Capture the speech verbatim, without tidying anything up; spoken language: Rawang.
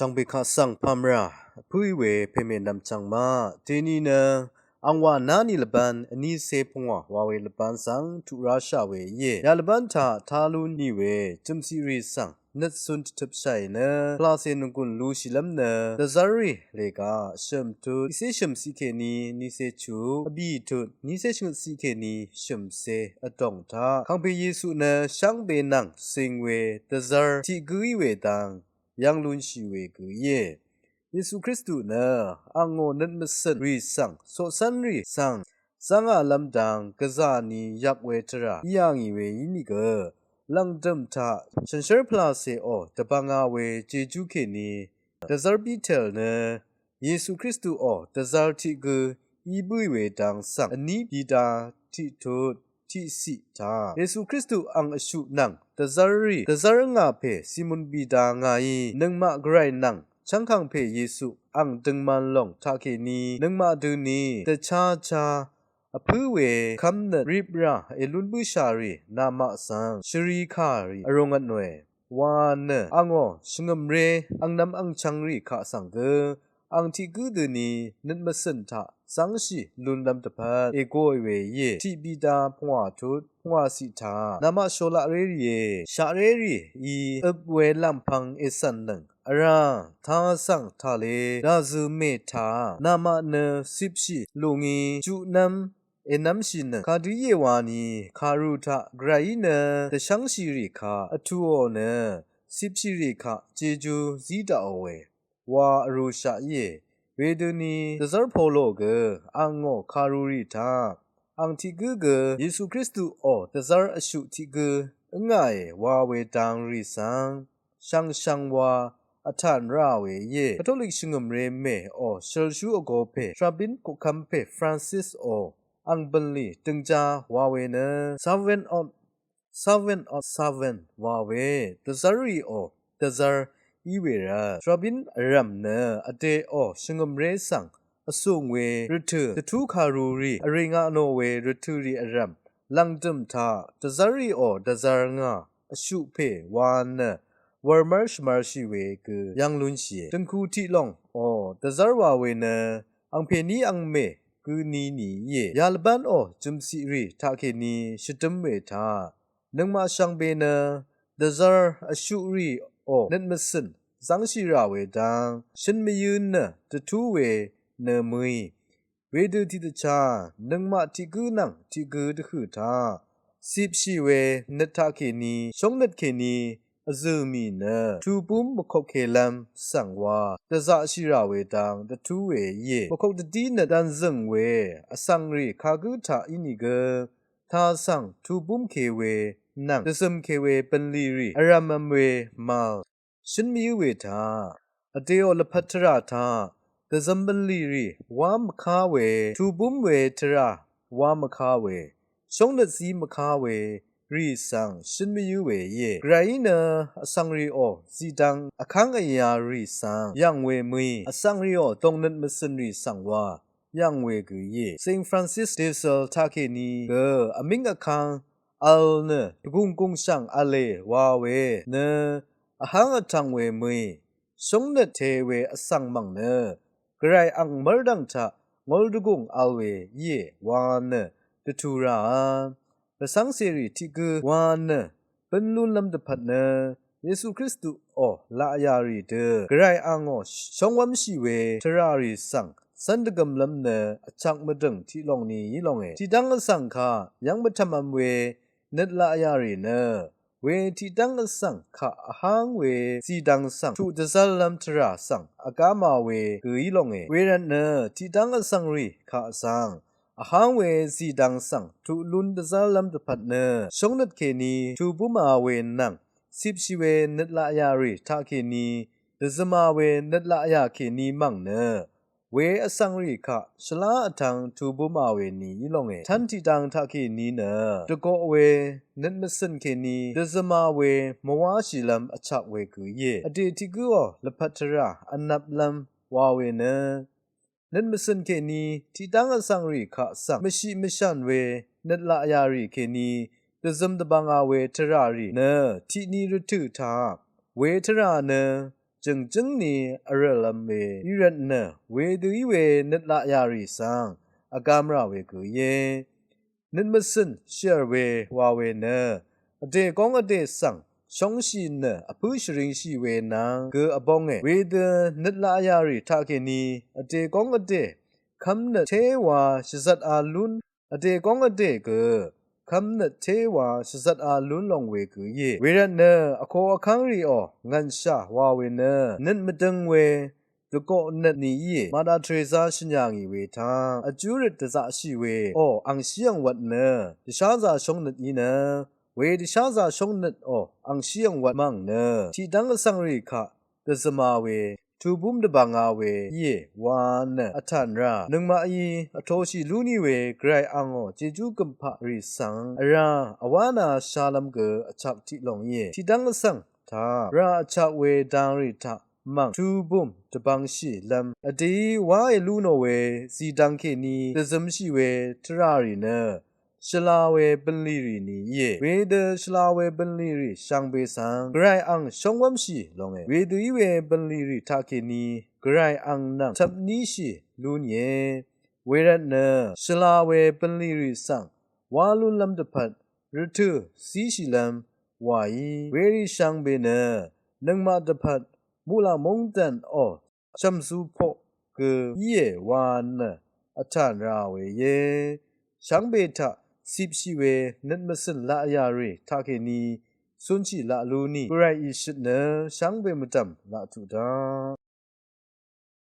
Shvngbe kaq svng pamra vpǿí we pème nvmchvng ma, deni nø angwà ná ni lvbán vnícé pungwà wa we lvbán svng tuq ráshà we íe. Ya lvbán taq tá lú nì we jø̀mciqrì svng nøtsun dvtøpshàì nø pvlacè nònggùn lushìlv́m nø dvzv́rrì lèga shø̀m tut tiqcé shø̀mciq kèní niqcé chuq, vbì tut niqcé shvngøtciq kèní shø̀mcé vdòng taq kàngpè Yesu nø shvngbe nvng cing we dvzv́r tiq gǿí we dang yv́ng lúnshì we gø íe. Yesu Kristu nø angò nøt mvcø̀n rì svng coqcv́nrì svng zv́ngàlv́m dang gvzà ni yvk we tvrà í yà ngì we ínìgø, lv̀ngdø̀m taq shànshér pvlacèò dvbvnga we jejú kèní dvzv́r Piter nø Yesu Kristuò dvzv́r tiq gø í bǿì we dang svng vní Piter tiq tut tiqciq taq Yesu Kristu ang vshuq nvng dvzv́rrì dvzv́r ngà pè Simon Piter ngàí nøngmaq Gvray nvng chv́ngkàngpè Yesu ang døngman lòng taqkèní nøngmaq døni dvcháchá vpǿ we kv́mnøt riprà èlún bǿshà rì namaq svng shvri kà rì vrūngvtnòe wa nø angò shvngø̀mré angnvm angchvngrì kaq svng gø ang tiq gǿ døni nøt mvcø̀n taq zv́ngshì lúnlv́m dvpvt ègōì we íe. Tiq Piter pungwà tut pungwàciq taq namaq sholaqré rìe, shaqré rì í øp we làmpvng ècv̀nnøng vrá taq svng taqlé dàzø̀ mè taq namaq nø cipshì lùngí juqnv́m ènv́mshìnøng kadø íe wani kàru taq Gvrayí nø dvshv́ngshìrì kaq vtùò nø cipshìrì kaq jejú zí daqòe wa vrūshaq íe. Wedøni dvzv́r Polo gø angò kàrurì taq ang tiq gǿ gø Yesu Kristuò dvzv́r vshuq tiq gǿ ǿngàe wa we dang rì svng shvngshvng wa vtàn rá we íe. Katolik shvngø̀mré mèò shølshú vgō pè Trabin koqkvm pè Francisò ang bv̀nlì døngjá wa we nø Servant of, Servant of Servant wa we dvzv́rrìò dvzv́r í we rvt Trabin vrv̀m nø vdèò shvngø̀mré svng vsùng we rvtø̀ dvtú kàrurì vrè ngaq nò we rvtø̀rì vrv̀m lv̀ngdø̀m taq dvzv́rrìò dvzv́r ngà vshuq pè wa nø wurmv́r shvmv́rshì we gø yv́ng lúnshìe. Døngku tiq lòngò dvzv́r wa we nø angpèní angmè gø ni nì íe. Ya lvbánò jø̀mciqrì taqkèní shvdǿm we taq nøngmaq shvngbe nø dvzv́r vshuqrìò nøt mvcø̀n zv́ngshì rà we dang shøn mvyǿ nø dvtú we nø mø̀í. Wedø tiqdvchá nøngmaq tiq gǿ nvng tiq gǿ dvhø̀ taq cipshì we nøt taqkèní shóngnøt kèní vzø̀ mì nø tubúm mvkoqkelv́m svng wa dvzaqshì rà we dang dvtú we íe. Mvkok dvdí nøt dv̀nzø̀ng we vsvng rì kagǿ taq ínìgø taq svng tubúm ke we nvng dvzøm ke we bv̀nlì rì vrv̀mvm we màvl shǿn mvyǿ we taq vdèò lvpat tvrà taq dvzøm bv̀nlì rì wá mvká we tubúm we tvrà wá mvká we shóngnøt zí mvká we rì svng shǿn mvyǿ we íe. Gvrayí nø vsvng rìò zìdvng vkv́ng vyā rì svng yv̀ng we mø̀í vsvng rìò dòngnøt mvcø̀n rì svng wa yv̀ng we gø íe. Saint Francis de Sales taqkèní gø vmíng vkv́ng vl nø dvgùng gùngshv̀ng v̄le wa we nø vháng vtv̄ng we mø̀í shóngnøt te we vsvng mv̀ng nø Gvray ang mv́rdv̀ng taq ngór dvgùng vl we íe wa nø dvtu rá a. Dvcv́ng cèrì tiq gǿ wa nø bǿn lúnlv́m dvpvt nø Yesu Kristuò laqyà rì dø Gvray angò shóngwv́mshì we tvrà rì svng cv́n dvgømlv́m nø vchak mvdø̀ng tiq lòng ni í longe. Tiqdv́ng vsvng kaq yv́ng mvtv̄mv̄m we nøt laqyà rì nø we tiqdv́ng vsvng kaq vháng we zìdvng svng tuq dvzv́llv́m tvrà svng vgáma we gø í longe. Wervtnø tiqdv́ng vsvng rì kaq svng vháng we zìdvng svng tuq lún dvzv́llv́m dvpvt nø shóngnøt kèní tubúma we nvng cipshì we nøt laqyà rì taqkèní dvzøma we nøt laqyà kèní mv̀ng nø we vsvng rì kaq shvlá vtv̄ng tubúma we ni í longe. Tv́n tiqdvng taqkèní nø dvgoq we nøt mvcø̀n kèní dvzøma we mvwáshìlv́m vchak we gø íe. Vdè tiq gǿò lvpat tvrà vnvplv́m wa we nø nøt mvcø̀n kèní tiqdv́ng vsvng rì kaq svng mvshiq mvshv̀n we nøt laqyà rì kèní dvzøm dvbvnga we tvrà rì nø tiqni rvtø̀ taq we tvrà nø jø̀ngjǿng ni vrø̀lv̄m we í rvt nø, wedø í we nøt laq yà rì svng vgam rà we gø íe. Nøt mvcø̀n shìv̀r we wa we nø, vdè góng vdè svng shóngshì nø vpǿ shvringshì we nvng gø vbónge. Wedø nøt laq yà rì taqkèní vdè góng vdè kv́mnøt téwa shvzvt a lún, vdè góng vdè gø kv́mnøt téwa shvzvt a lún long we gø íe. Wervt nø vko vkv́ng rìò ngv̀nshà wa we nø, nøt mvdøng we dvgoq nøt ni íe. Mother Teresa shø̀n yà ngì we taq vjú røt dvzaqshì we ò, angshí angwvt nø dvsházā shóngnøt í nø, we dvsházā shóngnøt ò, angshí angwvt mv̀ng nø tiqdv́ng vsvng rì kaq dvzvma we, tubúm dvbvnga we íe wa nø vtàn rà. Nøngmaqí vtoshì lú nì we Gvray angò jejú gø̀mpaq rì svng vrá vwá nà shalv́m gø vchak tiq long íe. Tiqdv́ng vsvng taq rà vchak we dang rì taq mv̀ng tubúm dvbvngshìlv́m vdèí wáe lú nò we zìdvng kèní dvzømshì we tvrà rì nø, shvla we bv̀nlì rì ni íe. Wedø shvla we bv̀nlì rì shvngbe svng Gvray ang shóngwv́mshì longe. Wedø í we bv̀nlì rì taqkèní Gvray ang nvng chvpníshì lú nìe. Wervt nø shvla we bv̀nlì rì svng wá lúnlv́m dvpvt rvtø̀ zíshìlv́m wàí, werì shvngbe nø nøngmaq dvpvt muqlàng móngdàn ò, chv̀mzū poq gø íe wa nø vtàn rà we íe. Shvngbe taq cipshì we nøt mvcø̀n laq yà rì taqkèní cúnshì laq lú nì, Gvray ìshøt nø shvngbe mvdv̀m laq tuq daq.